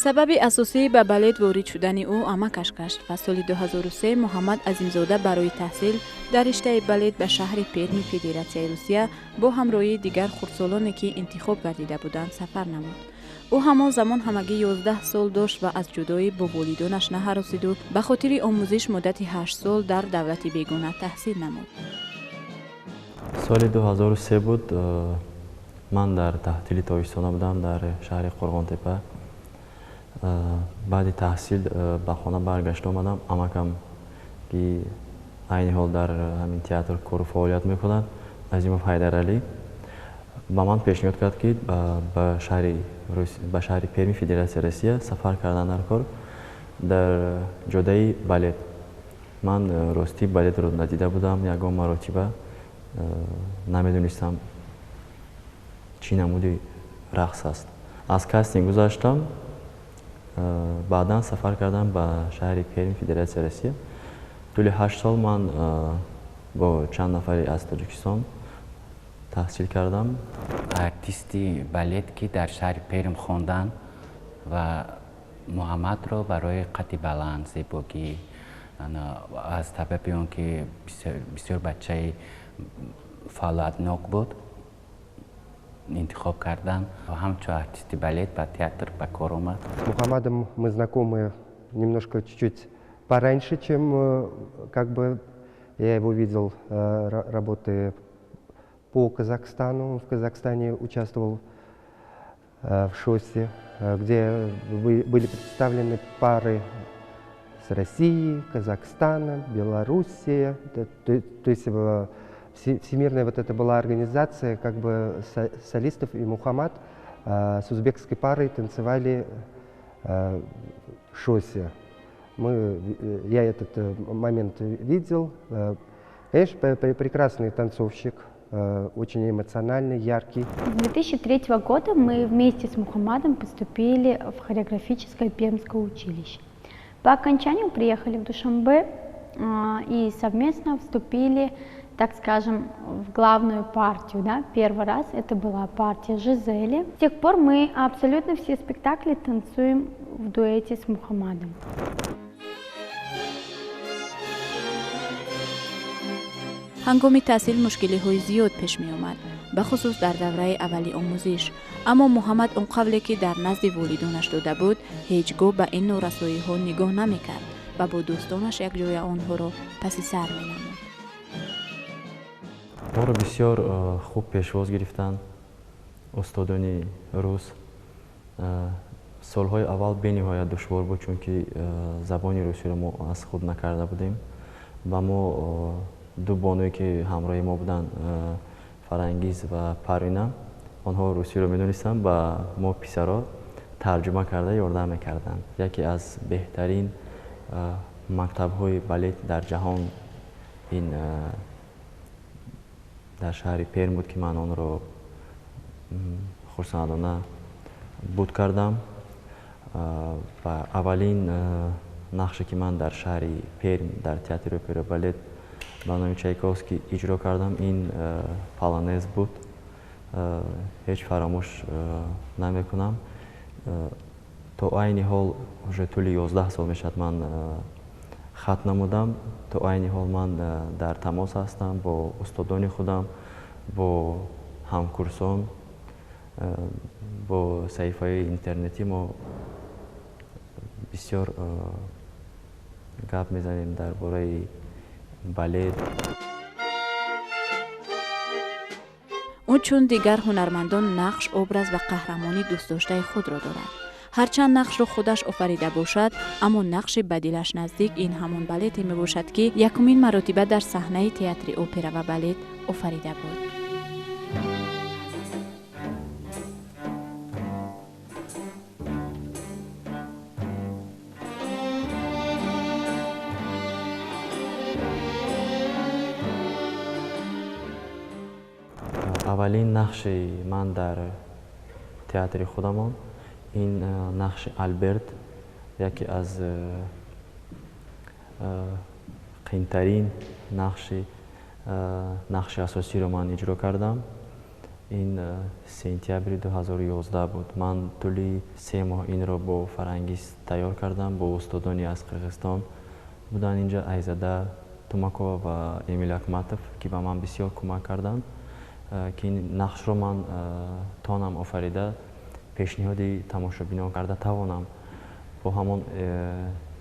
Сабаби асосии ба балет ворид шудани ӯ амакаш гашт ва соли 2003 Муҳаммад Азимзода барои таҳсил дар риштаи балет ба шаҳри Перми Федератсияи Русия бо ҳамроҳии дигар хурдсолоне, ки интихоб гардида буданд, сафар намуд. Ӯ ҳамон замон ҳамагӣ 11 сол дошт ва аз ҷудоӣ бо волидонаш наҳаросиду ба хотири омӯзиш муддати 8 сол дар давлати бегона таҳсил намуд. Соли 2003 буд, ман дар таҳтили тобистона будам дар шаҳри Қурғонтепа. Баъди таҳсил ба хона баргашта омадам. Амакам, ки айни ҳол дар ҳамин театр кору фаъолият мекунад, Азимов Ҳайдаралӣ, ба ман пешниҳод кард, ки ба шаҳри Перми Федератсияи Россия сафар кардан дар кор дар ҷодаи балет. Ман ростӣ балетро надида будам, ягон маротиба намедонистам чӣ намуди рақс аст. Аз кастинг гузаштам, баъдан сафар кардам ба шаҳри Перми Федератсияи Россия. Тӯли 8 сол ман бо чанд нафари аз Тоҷикистон таҳсил кардам. Артисти балет, ки дар шаҳри Перм хондан ва Муҳаммадро барои қадди баланд, зебогӣ, аз сабаби он ки бисёр бачаи фаъолиятнок буд, интихоб кардан. Ҳамчун артисти балет ба театр ба кор омад. С Мухаммадом мы знакомы немножко чуть-чуть пораньше, чем как бы я его видел работы по Казахстану. Он в Казахстане участвовал в ШОСе, где были представлены пары с России, Казахстана, Белоруссии. То есть всемирная вот это была организация, как бы солистов, и Мухаммад с узбекской парой танцевали в ШОСе. Я этот момент видел. Конечно, прекрасный танцовщик, очень эмоциональный, яркий. С 2003 года мы вместе с Мухаммадом поступили в хореографическое Пермское училище. По окончанию приехали в Душанбе и совместно вступили, так скажем, в главную партию. Да? Первый раз это была партия Жизели. С тех пор мы абсолютно все спектакли танцуем в дуэте с Мухаммадом. Ҳангоми таҳсил мушкилиҳои зиёд пеш меомад, бахусус дар давраи аввали омӯзиш. Аммо Муҳаммад он қавле, ки дар назди волидонаш дода буд, ҳеҷ гоҳ ба ин норасоиҳо нигоҳ намекард ва бо дӯстонаш якҷоя онҳоро паси сар менамуд. Моро бисёр хуб пешвоз гирифтанд устодони рус. Солҳои аввал бениҳоят душвор буд, чунки забони русиро мо аз худ накарда будем ва мо ду бонуе, ки ҳамроҳи мо буданд, Фарангиз ва Парвина, онҳо русиро медонистанд, ба мо писаро тарҷума карда ёрдам мекарданд. Яке аз беҳтарин мактабҳои балет дар ҷаҳон ин дар шаҳри Перм буд, ки ман онро хурсандона буд кардам. Ва аввалин нақше, ки ман дар шаҳри Перм дар театри опера балет ба номи Чайковский иҷро кардам, ин полонез буд. Ҳеҷ фаромӯш намекунам. То айни ҳол уже тӯли 11 сол мешавад ман хат намудам. То айни ҳол ман дар тамос ҳастам бо устодони худам, бо ҳамкурсон, бо саҳифаи интернетӣ мо бисёр гап мезанем дар бораи балет. Ӯ чун дигар ҳунармандон нақш, образ ва қаҳрамонӣ дӯстдоштаи худро дорад. Ҳарчанд нақшро худаш офарида бошад, аммо нақши ба дилаш наздик ин ҳамон балете мебошад, ки якумин маротиба дар саҳнаи театри опера ва балет офарида буд. Аввалин нақши ман дар театри худамон ин нақши Алберт, яке аз қиинтарин нақши асосиро ман иҷро кардам. Ин сентябри 2011 буд. Ман тӯли 3 моҳ инро бо Фарангиз тайёр кардам, бо устодони аз Қирғизистон буданд инҷа, Айзада Тумакова ва Эмил Акматов, ки ба ман бисёр кӯмак карданд, ки ин нақшро ман тонам офарида пешниҳоди тамошобинон карда тавонам. Бо ҳамон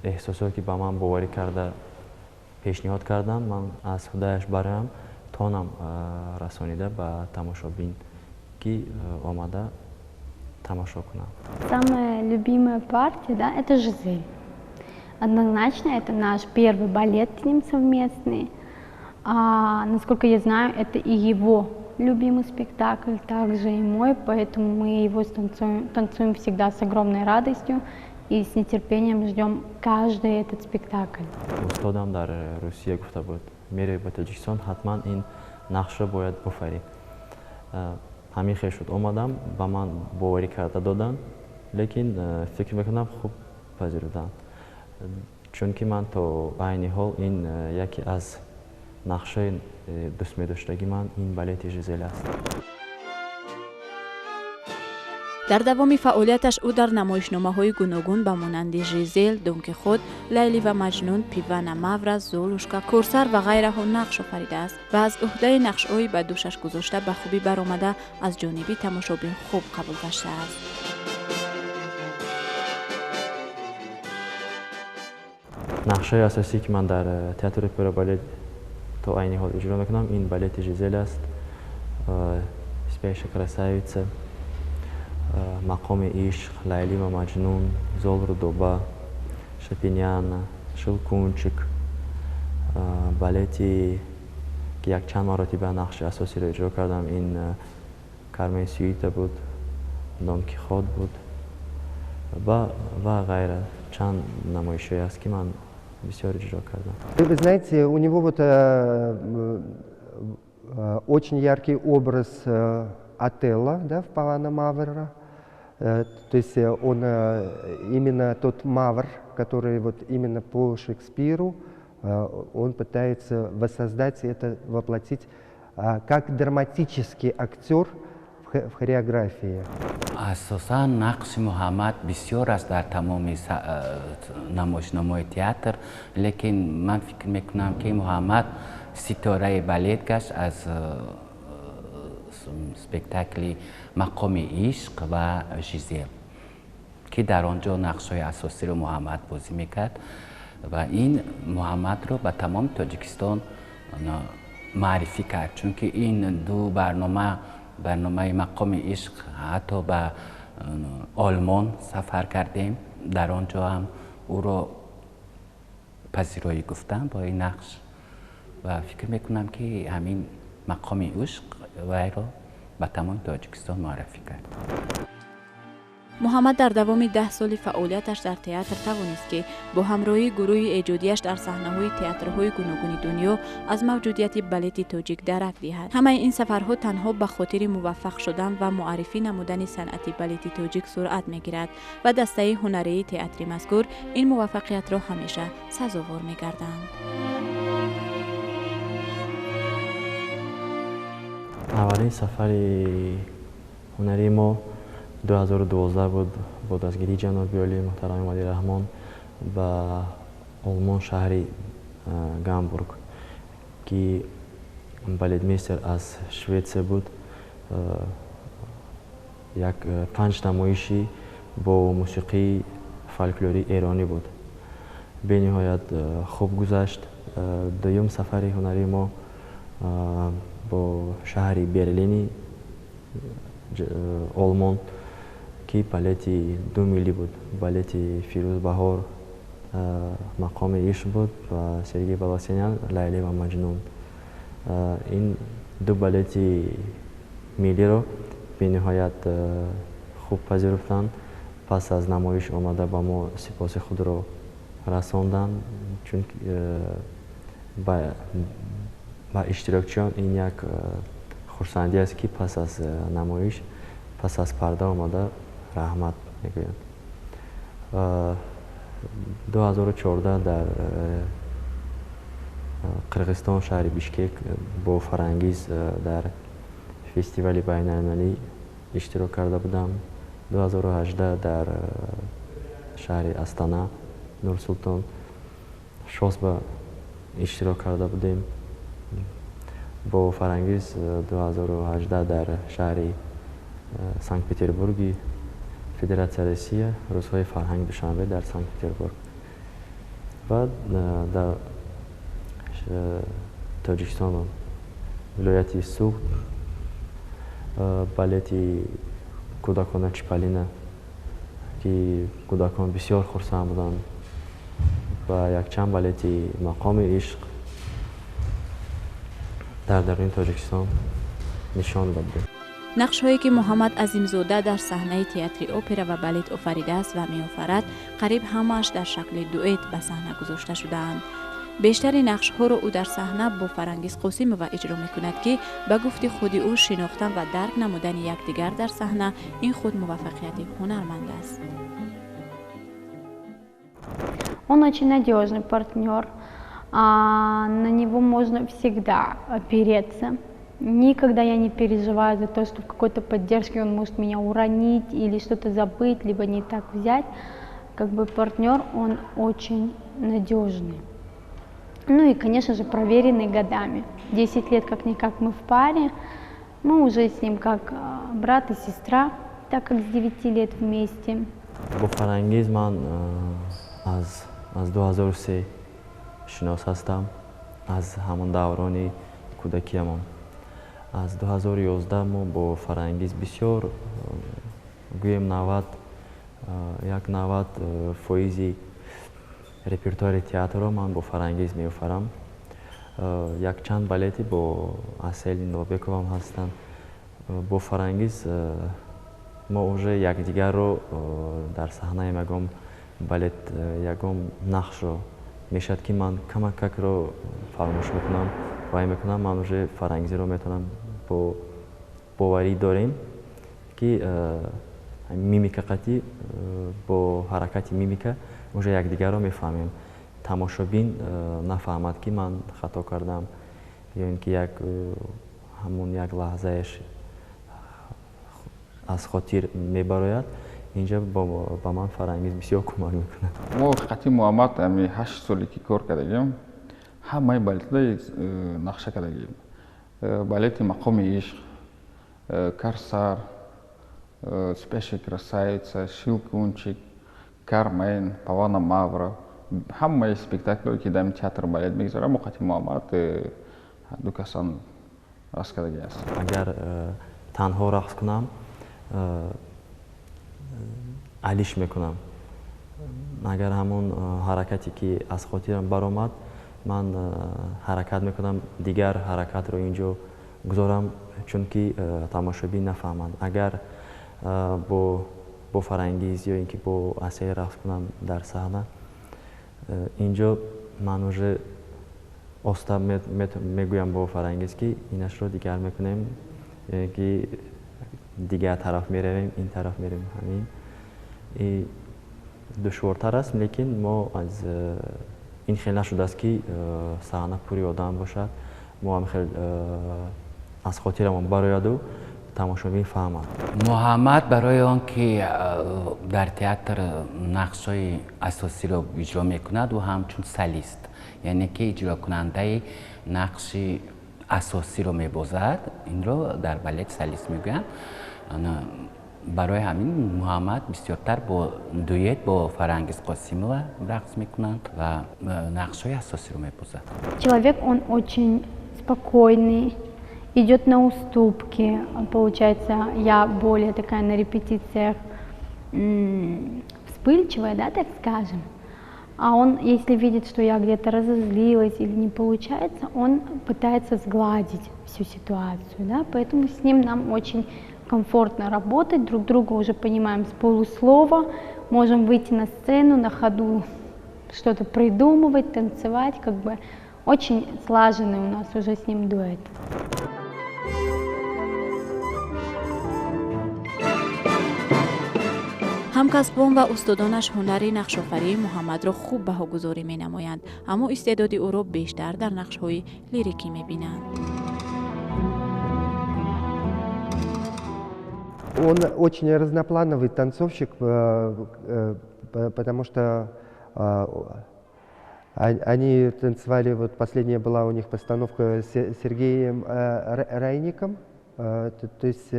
эҳсосое ки ба ман боварӣ карда пешниҳод кардам, ман аз худааш бароям тонам расонида ба тамошобин, ки омада тамошо кунам. Самая любимая партия, да, это Жизель. Однозначно, это наш первый балет с ним совместный. Насколько я знаю, это и его любимый спектакль, также и мой, поэтому мы его танцуем всегда с огромной радостью и с нетерпением ждем каждый этот спектакль. Устодам дар Русия гуфта буд, меравӣ ба Тоҷикистон, ҳатман ин нақшро бояд офарӣ. Ҳамин хел шуд, омадам, ба ман боварӣ карда доданд, лекин фикр мекунам хуб пазируданд. Чунки ман то айни ҳол ин яке аз нақшҳои дӯстмедоштагии ман ин балети Жизель аст. Дар давоми фаъолияташ ӯ дар намоишномаҳои гуногун ба монанди Жизель, Дон Кихот, Лайли ва Маҷнун, Пивана Мавра, Золушка, Курсар ва ғайраҳо нақш офаридааст ва аз ӯҳдаи нақшҳои ба дӯшаш гузошта ба хубӣ баромада аз ҷониби тамошобин хуб қабул гаштааст. Нақшҳои асосие ки ман дар театри опера балет то айни ҳол иҷро мекунам, ин балети Жизель аст, Спящая красавица, Мақоми ишқ, Лайли ва Маҷнун, Зол Рудоба, Шапиняна, Шилкунчик, балети ки якчанд маротиба нақши асосиро иҷро кардам, ин Кармен Сюита буд, Дон Кихот буд ва ғайра. Чанд намоишҳое аст ки ман бисёр иҷро кардам. Вы знаете, у него вот очень яркий образ Отелло, да, в Павана Мавра. То есть он именно тот мавр, который вот именно по Шекспиру, он пытается воссоздать это, воплотить как драматический актер в хореографии. Асосан нақши Муҳаммад бисёр аст дар тамоми намоишномаи театр, лекин ман фикр мекунам, ки Муҳаммад ситораи балет гашт аз спектакли Мақоми ишқ ва Жизел, ки дар он ҷо нақшҳои асосиро Муҳаммад бозӣ мекард ва ин Муҳаммадро ба тамоми Тоҷикистон муаррифӣ кард, чунки ин ду барнома, барномаи Мақоми ишқ, ҳатто ба Олмон сафар кардем, дар он ҷо ҳам ӯро пазироӣ гуфтам бо ин нақш ва фикр мекунам, ки ҳамин Мақоми ишқ вайро ба тамоми Тоҷикистон муаррифӣ кард. Муҳаммад дар давоми 10 соли фаъолияташ дар театр тавонист, ки бо ҳамроҳии гурӯҳи эҷодиаш дар саҳнаҳои театрҳои гуногуни дунё аз мавҷудияти балети тоҷик дарак диҳад. Ҳамаи ин сафарҳо танҳо ба хотири муваффақ шудан ва муаррифӣ намудани санъати балети тоҷик суръат мегирад ва дастаи ҳунарии театри мазкур ин муваффақиятро ҳамеша сазовор мегарданд. Аввалин сафари ҳунарии мо 2012 буд бо дастгирии ҷаноби олии муҳтарам Эмомалӣ Раҳмон ба Олмон, шаҳри Гамбург, ки балетмейстер аз Шветсия буд. Як 5 намоиши бо мусиқии фолклории эронӣ буд. Бениҳоят хуб гузашт. Дуюм сафари ҳунарии мо бо шаҳри Берлини Олмон, ки балети ду миллӣ буд, балети Фирӯзбаҳор Мақоми ишқ буд ва Сергей Баласинян Лайли ва Маҷнун. Ин ду балети миллиро бениҳоят хуб пазируфтанд. Пас аз намоиш омада ба мо сипоси худро расонданд, чунки ба иштирокчиён ин як хурсандӣ аст, ки пас аз намоиш, пас аз парда омада раҳмат мегӯянд. 2014 дар Қирғизистон, шаҳри Бишкек бо Фарангиз дар фестивали байналмилалӣ иштирок карда будам. 2018 дар шаҳри Астана, Нурсултон шосба иштирок карда будем. Бо Фарангиз 2018 дар шаҳри Санкт-Петербурги Федератсияи Россия, рӯзҳои фарҳанги Душанбе дар Санкт-Петербург. Баъд дар Тоҷикистон, вилояти Суғд, балети кӯдакона Чипалина, ки кӯдакон бисёр хурсанд буданд, ва якчанд балети мақоми ишқ дар даруни Тоҷикистон нишон додем. Нақшҳое ки Муҳаммад Азимзода дар саҳнаи театри опера ва балет офаридааст ва меофарад, қариб ҳамааш дар шакли дуэт ба саҳна гузошта шудаанд. Бештари нақшҳоро ӯ дар саҳна бо Фарангиз Қосимова иҷро мекунад, ки ба гуфти худи ӯ шинохтан ва дарк намудани якдигар дар саҳна ин худ муваффақияти ҳунарманд аст. Он очень надежный партнер, на него можно всегда опереться. Никогда я не переживаю за то, что в какой-то поддержке он может меня уронить или что-то забыть, либо не так взять. Как бы партнер, он очень надежный. Ну и, конечно же, проверенный годами. 10 лет как-никак мы в паре, мы уже с ним как брат и сестра, так как с 9 лет вместе. Бо Фарангиз ман аз 2003 шинос ҳастам, аз ҳамон даврони кӯдакиямон. Аз 2011 мо бо Фарангиз бисёр, гӯем, 90 фоизи репертуари театрро ман бо Фарангиз меофарам. Якчанд балети бо Асель Нобековам ҳастанд. Бо Фарангиз мо уже якдигарро дар саҳна ягон балет, ягон нақшро мешавад, ки ман камакакро фаромӯш мекунам, вай мекунам, ман уже Фарангизиро метавонам бо боварӣ дорем, ки мимика қатӣ, бо ҳаракати мимика уже якдигарро мефаҳмем. Тамошобин нафаҳмад, ки ман хато кардам ё ин ки як ҳамон як лаҳзаеш аз хотир мебарояд. Инҷа ба ман Фарангиз бисёр кӯмак мекунад. Мо қатъи Муҳаммад ами 8 соле ки кор кардагим, ҳамаи балетҳои нақша кардагим. Балети мақоми ишқ, Корсар, Спящая красавица, Щелкунчик, Кармен, Павана Мавра. Ҳамаи спектаклҳое ки дар театр балет мегузарад, мо қатъи Муҳаммад ду касан рақс кардаги аст. Агар танҳо рақс кунам, алиш мекунам. Агар ҳамон ҳаракате ки аз хотирам баромад, ман ҳаракат мекунам, дигар ҳаракатро инҷо гузорам, чунки тамошобин нафаҳмад. Агар бо Фарангиз ё ин ки бо Асель рақс кунам дар саҳна, инҷо ман уже оста мегӯям бо Фарангиз, ки инашро дигар мекунем, ё ин ки дигар тараф меравем, ин тараф меравем. Ҳамин душвортар аст, лекин мо аз ин хел нашудааст, ки саҳна пури одам бошад, мо ҳам хел аз хотирамон барояду тамошобин фаҳмад. Муҳаммад барои он ки дар театр нақшҳои асосиро иҷро мекунад, ӯ ҳамчун солист, яъне ки иҷрокунандаи нақши асосиро мебозад, инро дар балет солист мегӯянд. Барои ҳамин Муҳаммад бисёртар бо дуэт бо Фарангиз Қосимова рақс мекунанд ва нақшҳои асосиро мебозад. Человек, он очень спокойный, идет на уступки. Получается, я более такая на репетициях вспыльчивая, да, так скажем. А он, если видит, что я где-то разозлилась или не получается, он пытается сгладить всю ситуацию, да, поэтому с ним нам очень комфортно работать, друг друга уже понимаем с полуслова, можем выйти на сцену, на ходу что-то придумывать, танцевать, как бы очень слаженный у нас уже с ним дуэт. Ҳамкасбон ва устодонаш ҳунари нақшофарии Муҳаммадро хуб баҳогузорӣ менамоянд, аммо истеъдоди ӯро бештар дар нақшҳои лирикӣ мебинанд. Он очень разноплановый танцовщик, потому что они танцевали, вот последняя была у них постановка с Сергеем Райником, то есть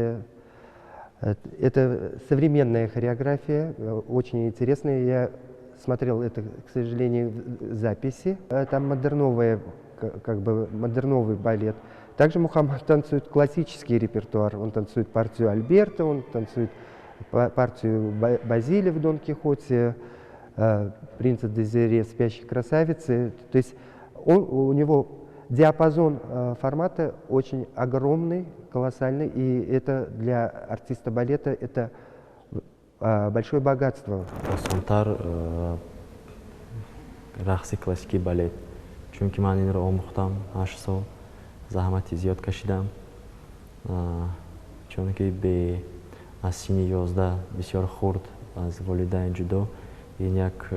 это современная хореография, очень интересная. Я смотрел это, к сожалению, в записи. Там модерновая, как бы модерновый балет. Также Мухаммад танцует классический репертуар. Он танцует партию Альберта, он танцует партию Базилия в Дон Кихоте, принца Дезире, спящей красавицы. То есть у него диапазон формата очень огромный, колоссальный, и это для артиста балета это большое богатство. Осонтар рақси классикии балет, чунки ман инро омӯхтам 8 сол, заҳмати зиёд кашидам, чунки аз синни 11 бисёр хурд аз волидайн ҷудо, ин як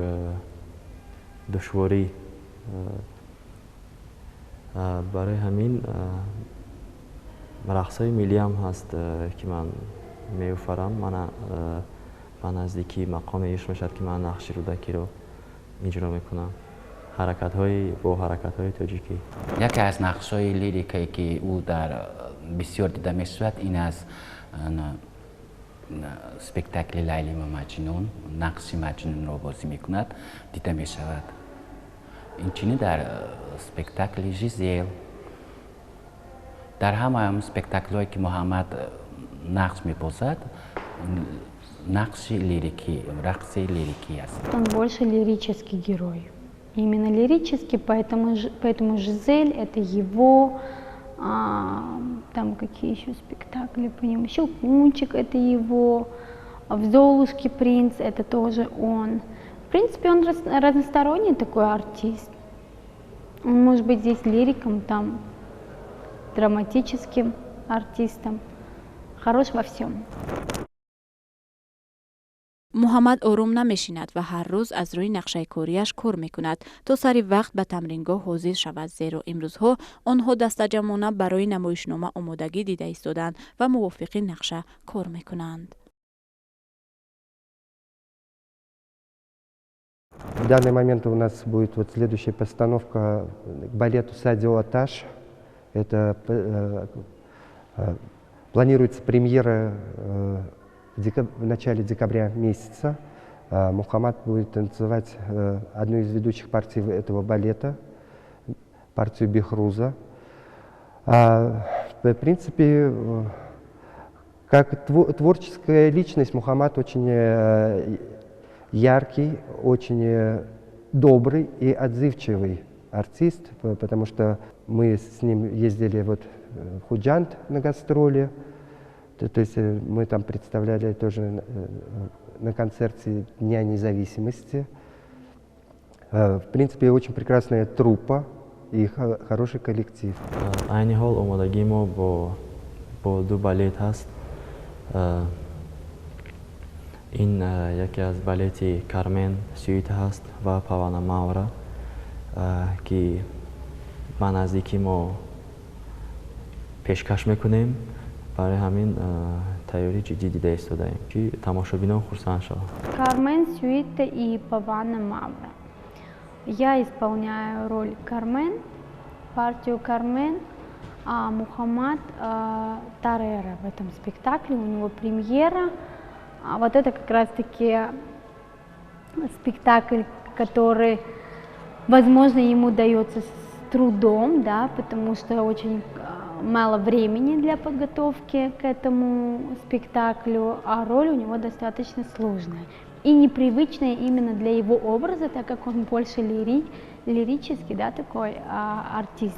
душворӣ. Барои ҳамин рақсҳои миллиам ҳаст, ки ман меофарам. Мана ба наздикии мақоми ишқ мешавад, ки ман нақши Рӯдакиро иҷро мекунам, ҳаракатҳои бо ҳаракатҳои тоҷикӣ. Яке аз нақшҳои лирикае, ки ӯ дар бисёр дида мешавад, ин аз спектакли Лайли ва Маҷнун, нақши Маҷнунро бозӣ мекунад, дида мешавад. Инчунин дар спектакли Жизел, дар ҳамаи спектаклҳое, ки Муҳаммад нақш мебозад, нақши лирикӣ, рақси лирикӣ аст. Он больше лирический герой. Именно лирический, поэтому Жизель — это его, там какие еще спектакли по нему, Щелкунчик — это его, в Золушке принц — это тоже он. В принципе, он разносторонний такой артист. Он может быть здесь лириком, там драматическим артистом. Хорош во всем. Муҳаммад ором намешинад ва ҳар рӯз аз рӯи нақшаи кориаш кор мекунад, то сари вақт ба тамрингоҳ ҳозир шавад, зеро имрӯзҳо онҳо дастаҷамъона барои намоишнома омодагӣ дида истоданд ва мувофиқи нақша кор мекунанд. В данный момент у нас будет вот следующая постановка к балету «Садио Аташ». Это планируется премьера в начале декабря месяца. Мухаммад будет танцевать одну из ведущих партий этого балета, партию Бехруза. В принципе, как творческая личность Мухаммад очень яркий, очень добрый и отзывчивый артист, потому что мы с ним ездили вот в Худжанд на гастроли, то есть мы там представляли тоже на концерте Дня независимости. В принципе, очень прекрасная труппа и хороший коллектив. Айни ҳол омодагии мо бо ду балет ҳаст. Ин яке аз балети Кармен сюита ҳаст ва Павана Мавра, ки ба наздикӣ мо пешкаш мекунем. Барои ҳамин тайёрии ҷиддӣ дида истодаем, ки тамошобинон хурсанд шаванд. Кармен сюита и Павана Мавра. Я исполняю роль Кармен, партию Кармен, а Мухаммад Тарера в этом спектакле, у него премьера. А вот это как раз-таки спектакль, который, возможно, ему дается с трудом, да, потому что очень мало времени для подготовки к этому спектаклю, а роль у него достаточно сложная и непривычная именно для его образа, так как он больше лирический, да, такой артист.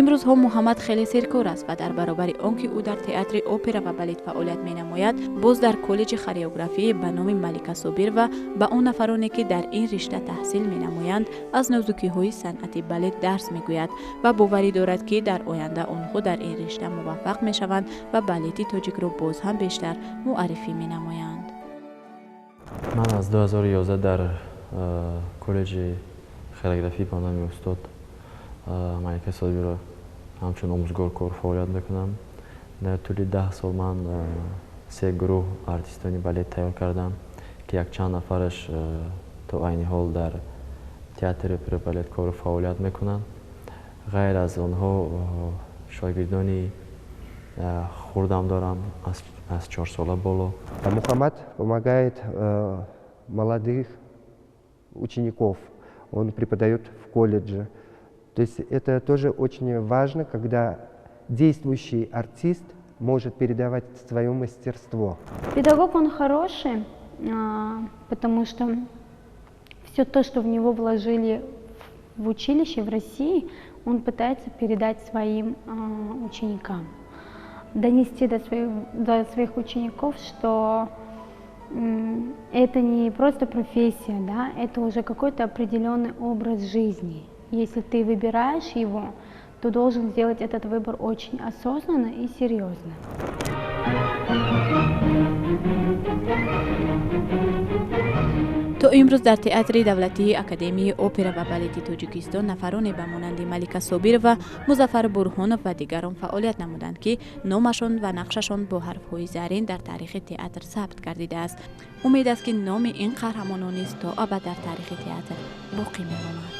Имрӯзҳо Муҳаммад хеле серкор аст ва дар баробари он ки ӯ дар театри опера ва балет фаъолият менамояд, боз дар коллеҷи хореографӣ ба номи Малика Собирова ба он нафароне, ки дар ин ришта таҳсил менамоянд, аз нозукиҳои санъати балет дарс мегӯяд ва боварӣ дорад, ки дар оянда онҳо дар ин ришта муваффақ мешаванд ва балети тоҷикро боз ҳам бештар муаррифӣ менамоянд. Ман аз 2011 дар коллеҷи хореографӣ ба номи устод Малика Собирова ҳамчун омӯзгор кор фаъолият мекунам. Дар тӯли 10 сол ман се гурӯҳ артистони балет тайёр кардам, ки якчанд нафараш то айни ҳол дар театри оперу балет кору фаъолият мекунанд. Ғайр аз онҳо шогирдони хурдам дорам аз 4-сола боло. Мухаммад помогает молодых учеников, он преподает в колледже. То есть это тоже очень важно, когда действующий артист может передавать свое мастерство. Педагог он хороший, потому что все то, что в него вложили в училище в России, он пытается передать своим ученикам. Донести до своих учеников, что это не просто профессия, да, это уже какой-то определенный образ жизни. Если ты выбираешь его, то должен сделать этот выбор очень осознанно и серьезно. То имрӯз дар Театри давлатии Академияи опера ва балети Тоҷикистон нафароне ба монанди Малика Собирова, Музаффар Бурҳонов ва дигарон фаъолият намуданд, ки номашон ва нақшашон бо ҳарфҳои зарин дар таърихи театр сабт гардидааст. Умед аст, ки номи ин қаҳрамонон низ то абад дар таърихи театр боқӣ мемонад.